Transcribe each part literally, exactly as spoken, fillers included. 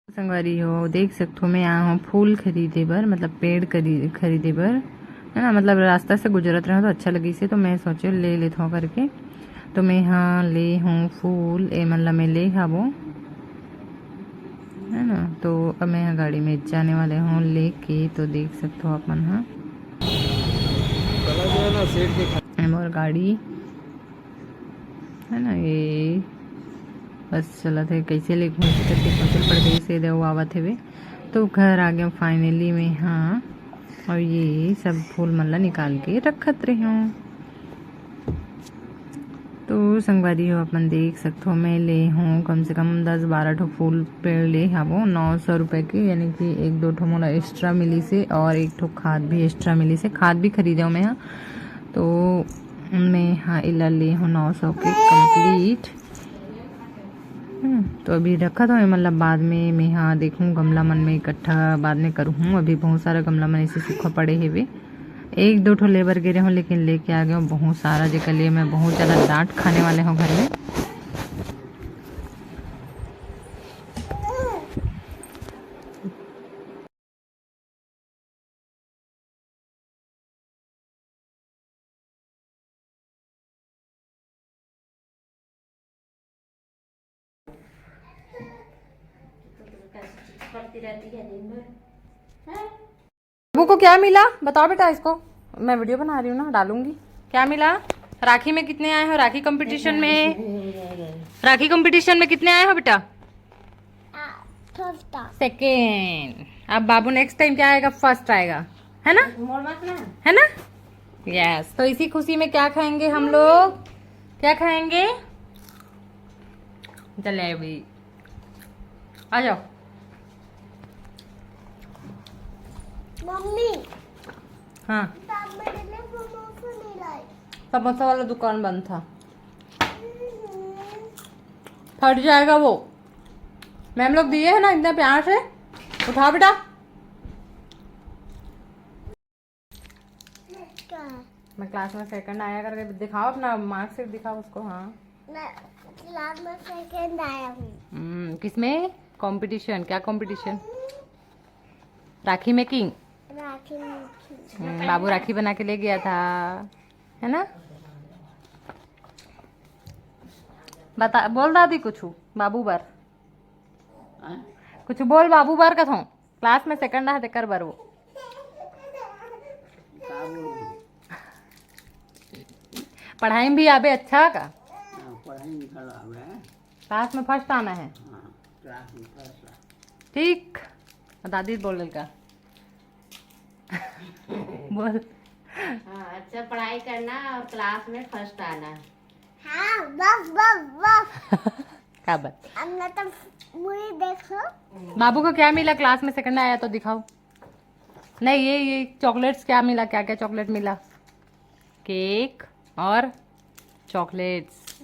संगवारी हो, देख सकथो, मैं आए हूँ फूल खरीदे बर, मतलब पेड़ खरी-, खरीदे बर, है ना। मतलब रास्ता से गुजरत रहे तो अच्छा लगिस हे, तो मैं सोचे ले लेत हूँ करके। तो मैं यहाँ ले हूँ फूल, ए मन ला मैं ले हाबो, है ना। तो अब मैं यहाँ गाड़ी में जाने वाले हूँ लेके, तो देख सकथो आप मन हा। चला जाए ना सेठ के खा- ए मोर गाड़ी, है ना, ये बस चलत हे, कैसे ले घूम करके पहुँचल पड़ गई से दे, वो आवत हेवे। तो घर आ गया फाइनली मैं, हाँ। और ये सब फूल मन ला निकाल के रखत रहे हूँ। तो संगवारी हो, अपन देख सकथो, मैं ले हूँ कम से कम दस बारह ठो फूल पेड़ ले हाबो, नौ सौ रुपये के, यानी कि एक दो ठो मोला एक्स्ट्रा मिली से और एक ठो खाद भी एक्स्ट्रा मिली से, खाद भी खरीदे हूँ मैं यहाँ। तो मैं हाँ एला ले हूँ नौ सौ के कंप्लीट। हम्म, तो अभी रखत हूँ एमन ला, बाद में मैं हाँ देखूँ गमला मन में इकट्ठा बाद में करूँ। अभी बहुत सारा गमला मन ऐसे सूखा पड़े हेवे, एक दो ठो लेबर गे रहे हूँ लेकिन लेके आ गए हूँ बहुत सारा, जेकर लिए मैं बहुत ज़्यादा डांट खाने वाले हूँ घर में। करती रहती है दिन भर। बाबू को क्या मिला, बताओ बेटा। इसको मैं वीडियो बना रही हूँ ना, डालूंगी। क्या मिला? राखी में कितने आए हो राखी कंपटीशन में? राखी कंपटीशन में कितने आए हो बेटा? फर्स्ट। सेकेंड। अब बाबू नेक्स्ट टाइम क्या आएगा? फर्स्ट आएगा, है ना? मोर बात ना। है ना? यस। तो इसी खुशी में क्या खाएंगे हम लोग? क्या खाएंगे? जलेबी। आ जाओ। मम्मी। हाँ। पापा ने समोसा नहीं लाई। समोसा वाला दुकान बंद था। फट जाएगा वो। मैम लोग दिए हैं ना इतने प्यार से। उठा बेटा। क्या? मैं क्लास में सेकंड आया करके दिखाओ अपना मार्कशीट, दिखाओ उसको। हाँ। मैं क्लास में सेकंड आया हूँ। हम्म, किसमें? कंपटीशन। क्या competition? Rakhi making. Rakhi making. हम्म, बाबू राखी बना के ले गया था, है ना? बता, बोल दादी कुछ बाबू बर। हाँ? कुछ बोल बाबू बर कथों। क्लास में सेकंड आए तेकर बर वो। का बोलूं? पढ़ाई में भी आबे अच्छा का? हाँ, पढ़ाई में खराब है। क्लास में फर्स्ट आना है। हाँ, क्लास में फर्स्ट आना। ठीक। दादी बोल का। बोल। हाँ, अच्छा पढ़ाई करना और क्लास में फर्स्ट आना। हाँ, बस, बस, बस। का बात? अब ना तो मूवी देख लो। बाबू को क्या मिला क्लास में सेकंड आया तो दिखाओ। नहीं, ये, ये चॉकलेट्स क्या मिला, क्या क्या चॉकलेट मिला? केक और चॉकलेट्स।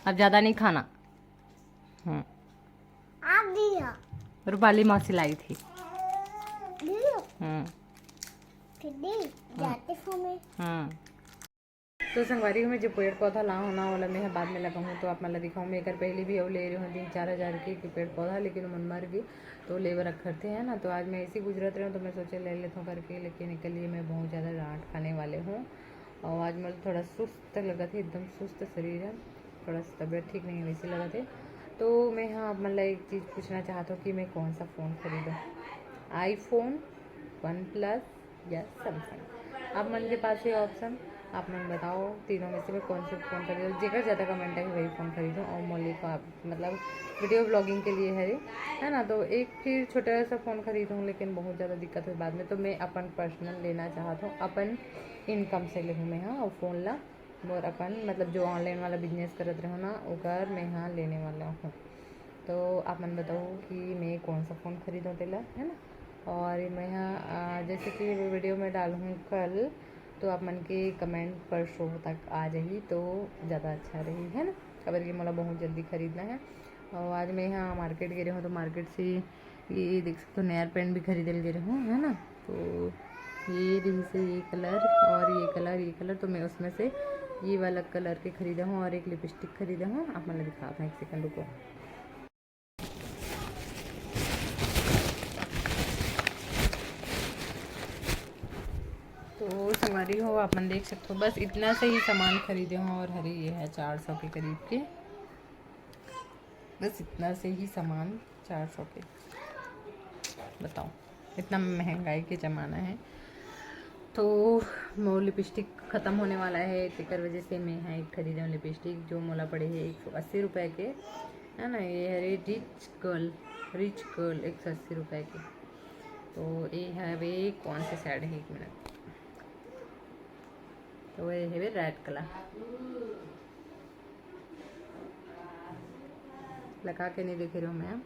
अब ज़्यादा नहीं खाना। हम्म। आप दिया। रूपाली मौसी लाई थी। दिया। हम्म। फिर दी, जाते समय। हम्म। तो संगवारी हो, मैं जो पेड़ पौधा ला हो ना, ओला मैं बाद में लगाहूँ तो आप मन ला दिखाऊँ। मैं एकर पहले भी अउ ले रहे हूँ तीन चार हज़ार के, के पेड़ पौधा, लेकिन ओमन मर गए, तो लेबर अखरते हैं ना। तो आज मैं ऐसे गुजरत रहे हूँ तो मैं सोचे ले लेता हूँ करके, लेकिन एकर लिए मैं बहुत ज़्यादा डांट खाने वाले हूँ। और आज मतलब थोड़ा सुस्त लगत है, एकदम सुस्त शरीर है, थोड़ा सा तबीयत ठीक नहीं है वैसे लगत है। तो मैं हाँ आप मन ला एक चीज़ पूछना चाहता हूँ कि मैं कौन सा फ़ोन खरीदूँ, आईफोन, वन प्लस या सैमसंग। आप मन के पास ये ऑप्शन, आप मन बताओ तीनों में से मैं कौन सा फ़ोन खरीदूँ। जेकर ज़्यादा कमेंट है वही फ़ोन खरीदूँ। और मौली को आप मतलब वीडियो ब्लॉगिंग के लिए है, है ना, तो एक फिर छोटा सा फ़ोन खरीदूँ, लेकिन बहुत ज़्यादा दिक्कत हो बाद में। तो मैं अपन पर्सनल लेना चाहता हूँ, अपन इनकम से लेहूँ मैं, हाँ, और फ़ोन ला मोर अपन मतलब जो ऑनलाइन वाला बिजनेस करत रहो ना, ओकर मैं हाँ लेने वाला हूँ। तो आप मन बताओ कि मैं कौन सा फ़ोन खरीदूँ तेला, है ना। और मैं हाँ, आ, जैसे कि वीडियो में डालूँ कल, तो आप मन के कमेंट पर शो तक आ जाही तो ज़्यादा अच्छा रही, है ना, काबर कि मोला बहुत जल्दी खरीदना है। और आज मैं यहाँ मार्केट गे रहे हूँ तो मार्केट से ये देख सकते हो नया पेन भी खरीदे ले गे रहे हूँ, है ना। तो ये रही से ये कलर और ये कलर, ये कलर तो मैं उसमें से ये वाला कलर के खरीदा हूँ और एक लिपस्टिक खरीदा हूँ। आप मन ला दिखाता हूँ, एक सेकंड रुको। हो, आप मन देख सकते हो, बस इतना से ही सामान खरीदे हो और हरे ये है चार सौ के करीब के, बस इतना से ही सामान, चार सौ के। बताओ, इतना महंगाई के ज़माना है। तो मोर लिपस्टिक ख़त्म होने वाला है, तेकर वजह से मैं यहाँ एक खरीदे हूँ लिपस्टिक, जो मोला पड़े है एक सौ अस्सी रुपये के, है ना। ये हरे रिच गर्ल, रिच गर्ल, एक सौ अस्सी रुपये के। तो ये हवे कौन से शेड है, एक मिनट, तो ये हवे रेड कलर। लगा के नहीं देखे रहो मैं।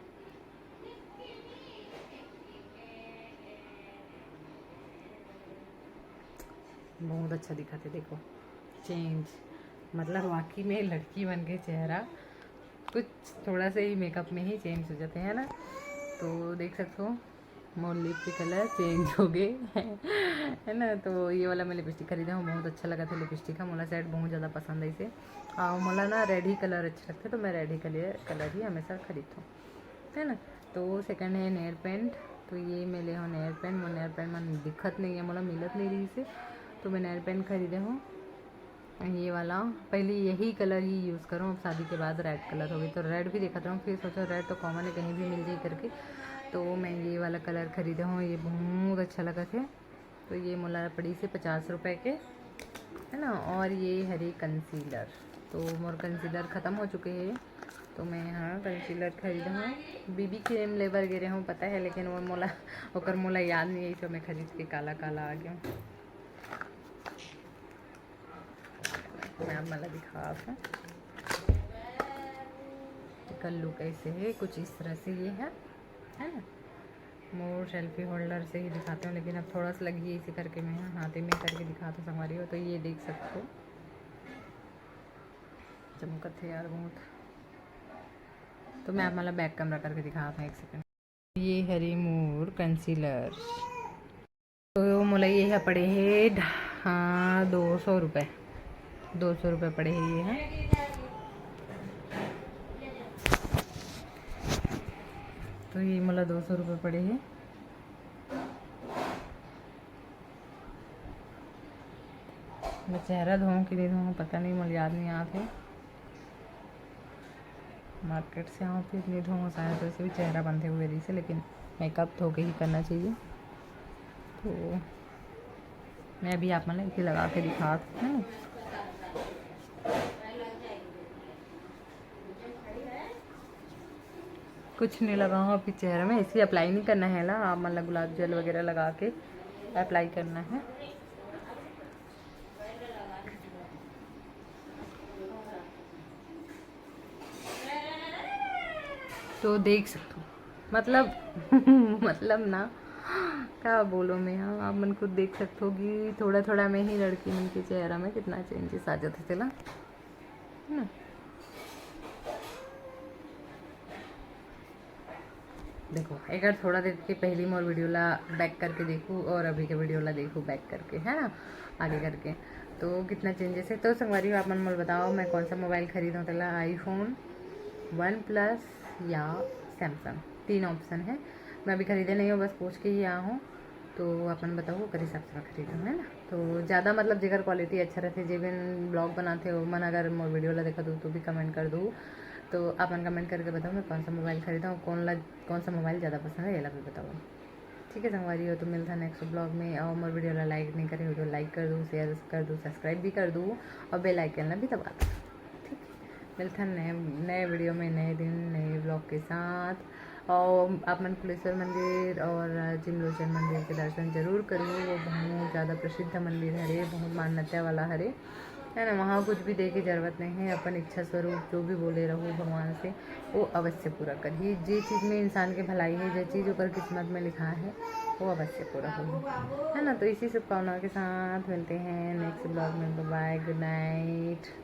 बहुत अच्छा दिखत हे, देखो चेंज, मतलब वाकई में लड़की बन के चेहरा कुछ थोड़ा सा ही मेकअप में ही चेंज हो जाते हैं ना। तो देख सकते हो मोर लिप के कलर चेंज हो गए है ना। तो ये वाला मैं लिपस्टिक खरीदा हूँ, बहुत अच्छा लगा था लिपस्टिक का। मोला शेड बहुत ज़्यादा पसंद है इसे, और मोला ना रेड ही कलर अच्छा लगता है, तो मैं रेड ही कलर कलर ही हमेशा खरीदता हूँ, है ना। तो सेकंड है नेल पेंट। तो ये मैं ले हूँ नेल पेंट, मोर नेल पेंट मन दिखत नहीं है, मोला मिलत नहीं रही से, तो मैं नेल पेंट खरीदे हूँ ये वाला। पहले यही कलर ही यूज़ करूँ, अब शादी के बाद रेड कलर हो गई, तो रेड भी देखत रहूँ, फिर सोचो रेड तो कॉमन है, कहीं भी मिल जाए करके, तो मैं ये वाला कलर खरीदे हूँ, ये बहुत अच्छा लगा थे। तो ये मोला पड़ी से पचास रुपये के, है ना। और ये हरे कंसीलर, तो मोर कंसीलर ख़त्म हो चुके हैं, तो मैं यहाँ कंसीलर खरीदे हूँ। बीबी क्रीम ले बर गे रहे हूँ, पता है, लेकिन वो मोला, ओकर मोला याद नहीं आई, तो मैं खरीद के काला काला आ गया हूँ। मैं आप मला दिखात हूँ, एकर लुक ऐसे है, कुछ इस तरह से ये है, है ना। मोर सेल्फी होल्डर से ही दिखाते हूँ, लेकिन अब थोड़ा सा लगी है, इसी करके मैं हाथे में करके दिखात हूँ संगवारी हो। तो ये देख सकते हो, चमकत है यार बहुत। तो मैं आप मला बैक कैमरा करके दिखात हूँ, एक सेकंड। ये हरे मोर कंसीलर, तो मोला ये ह पड़े हे, हाँ, दो सौ रुपये, दो सौ रुपये पड़े हे ये ह। तो ये मोला दो सौ रुपये पड़े हे। मैं चेहरा धोऊँ कि नहीं धोऊँ, पता नहीं, मोला याद नहीं आत हे। मार्केट से आऊँ फिर नहीं धोऊँ, शायद वैसे भी चेहरा बंधे हुए रही से, लेकिन मेकअप धो के ही करना चाहिए। तो मैं अभी आप मन ला इसे लगा के दिखात हूँ। कुछ नहीं लगाऊँ अभी चेहरा में, इसे अप्लाई नहीं करना है ना, आप मन ला गुलाब जेल वगैरह लगा के अप्लाई करना है। तो देख सकते हो, मतलब मतलब ना, का बोलो मैं, हाँ, आप मन खुद देख सकते हो कि थोड़ा थोड़ा में ही लड़की मन के चेहरा में कितना चेंजेस आ जाथे तेला, है ना। देखो, एक बार थोड़ा देर के पहली मोर वीडियो ला बैक करके देखू और अभी के वीडियो ला देखू बैक करके, है ना, आगे करके, तो कितना चेंजेस है। तो संगवारी हो, आप मन मोला बताओ, मैं कौन सा मोबाइल खरीदूँ तेला, आईफोन, वन प्लस या सैमसंग, तीन ऑप्शन है। मैं अभी खरीदे नहीं हूँ, बस पूछ के ही आया हूँ। तो अपन बताओ, ओकर हिसाब से मैं खरीदूँ, है ना। तो ज़्यादा मतलब जेकर क्वालिटी अच्छा रहथे, जे मन ब्लॉग बनाथे, वो मन अगर मोर वीडियो ला देखत हो तो भी कमेंट कर दो। तो अपन कमेंट करके बताओ, मैं कौन सा मोबाइल खरीदूँ, कौन ला, कौन सा मोबाइल ज़्यादा पसंद है, ये ला भी बताओ। ठीक है संगवारी हो, तो मिलता नेक्स्ट ब्लॉग में। और मोर वीडियो ला लाइक नहीं करे हो तो लाइक कर दो, शेयर कर दो, सब्सक्राइब भी कर दो और बेल आइकन ला भी दबा दो। ठीक है, मिलता नए नए वीडियो में, नए दिन, नए ब्लॉग के साथ। और आप मन कुलेश्वर मंदिर और चिमलोचन मंदिर के दर्शन जरूर करो, वो बहुत ज़्यादा प्रसिद्ध मंदिर हरे, बहुत मान्यता वाला हरे, है ना। वहाँ कुछ भी दे के जरूरत नहीं है, अपन इच्छा स्वरूप जो भी बोले रहो भगवान से, वो अवश्य पूरा करही। जे चीज़ में इंसान के भलाई है, जे चीज़ ओकर किस्मत में लिखा है, वो अवश्य पूरा होही, है ना। तो इसी शुभकामना के साथ मिलते हैं नेक्स्ट ब्लॉग में। बाय, गुड नाइट।